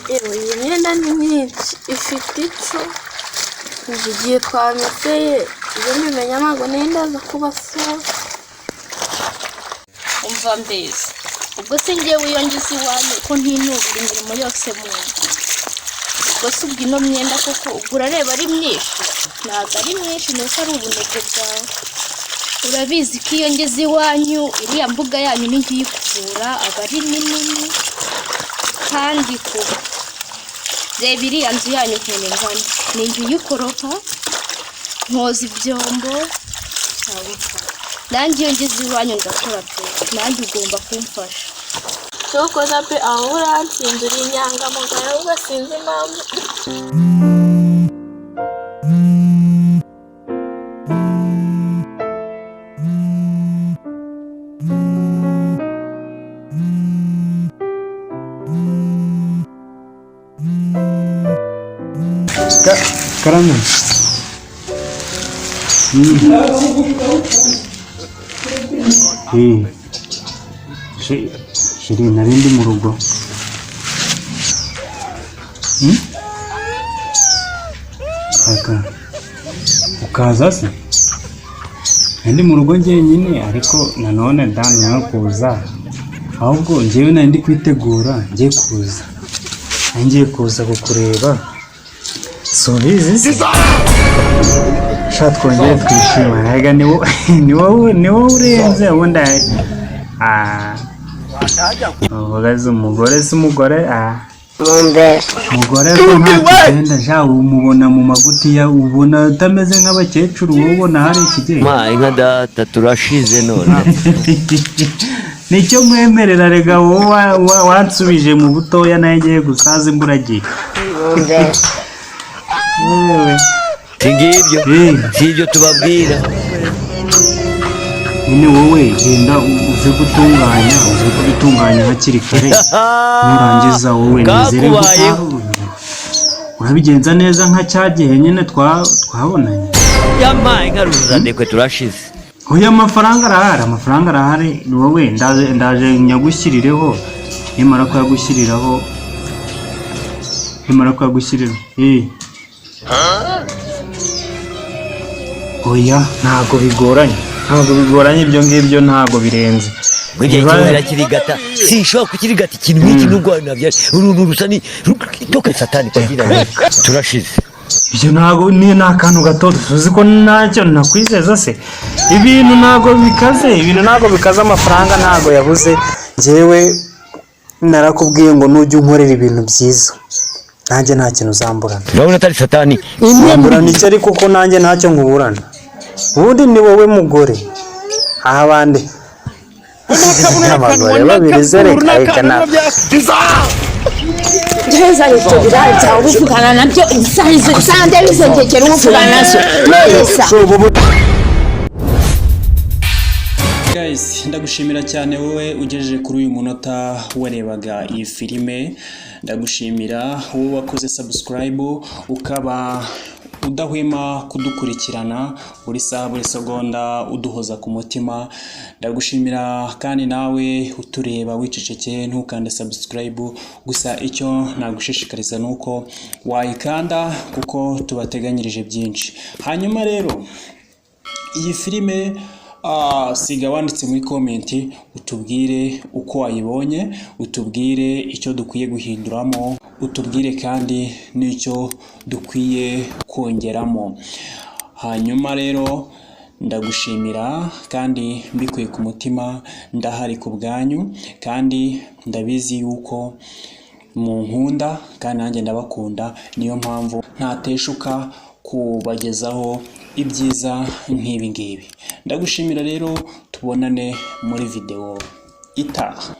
Yewe, iyi myenda ni myinshi ifite ico. Umva igihe twameseye, iyo mbimenya ntabwo nari ndaza kubasura. Umva mbese, ubwo se ngewe iyo ngize iwanyu ko ntinubira imirimo yose mu nzu, ubwo se ubwo ino myenda koko ubwo urareba ari myinshi? Ntabwo ari myinshi, ni uko ari ubunebwe bwawe. Urabizi ko iyo ngeze iwanyu iriya mbuga yanyu ni ngiyikubura aba ari minini, kandi kuba reba iriya nzu yanyu ukuntu ingana, ni ngiyikoropa, nkoza ibyombo cyangwa nanjye iyo ngeze iwanyu ndakora pe, nanjye ugomba kumfasha. Cyokoza pe, aho urantsinze, uri inyangamugayo, ahubwo sinzi impamvu. Karame. Chéri, nari ndi mu rugo. Hmm? Aka. Ukaza se? Nari ndi mu rugo njyenyine, ariko nanone Dan nawe kuza. Ahubwo njyewe nari ndi kwitegura ngiye kuza. Nari ngiye kuza kukureba. Subizi se? Sha, twongere twishimane. Erega ni wowe urenze ubundi. Uvuga se umugore se umugore, umugore ko nta kigenda sha, umubona mu magutiya, ubona utameze nk'abakecuru, wowe ubona hari ikigenda. Ma inka data, turashize none. Nicyo mwemerera rega, wowe wansubije mu butoya, nawe ngiye gusaza imburagihe. Yewe. Si ngibyo? Si ibyo tubabwira? Nyine wowe genda uze gutunganya, uze kubitunganya hakiri kare, nurangiza wowe nizere ko Kakubayeho. urabigenza neza nka cya gihe nyine twabonanye. Yampaye inka ruzandekwe, turashize. Oya, amafaranga arahari, amafaranga arahari. Ni wowe ndaje nyagushyirireho, nimara kuyagushyiriraho, nimara kuyagushyiriraho. Oya, ntabwo bigoranye, ntabwo bigoranye, ibyo ngibyo ntabwo birenze. Ngo igihe kimwe irakirigata, sinshobora kukirigata ikintu nk'iki nubwo nabyari uruntu rusa ni toka satani kwa jina la Yesu. Turashize. Ibyo ntabwo ni akantu gato, tuzi ko ntacyo nakwizeza se. Ibintu ntabwo bikaze, ibintu ntabwo bikaze, amafaranga ntabwo yabuze. Njyewe narakubwiye ngo nujya unkorera ibintu byiza, nanjye nta kintu uzamburana. Urabona atari satani? Uzamburana iki ariko ko nanjye ntacyo nkuburana? Ubundi ni wowe mugore, aho abandi abagore babiri se, reka reka nawe. Neza, ibyo birayi byawe uvugana nabyo isaha sande bizengekera uvugana nazo neza. Guys, ndagushimira cyane wowe ugejeje kuri uyu munota warebaga iyi filime. Ndagushimira wowe wakoze subscribe, ukaba udahwema kudukurikirana buri saha, buri segonda, uduhoza ku mutima. Ndagushimira kandi nawe utureba wicecekeye ntukande subscribe. Gusa icyo nagushishikariza ni uko wayikanda, kuko tubateganyirije byinshi. Hanyuma rero iyi filime, siga wanditse muri comment utubwire uko wayibonye, utubwire icyo dukwiye guhinduramo, utubwire kandi n'icyo dukwiye kongeramo. Hanyuma rero ndagushimira kandi mbikuye ku mutima, ndahari ku bwanyu kandi ndabizi yuko munkunda kandi nanjye ndabakunda, niyo mpamvu ntateshuka kubagezaho ibyiza nk'ibi ngibi. Ndagushimira rero, tubonane muri video itaha.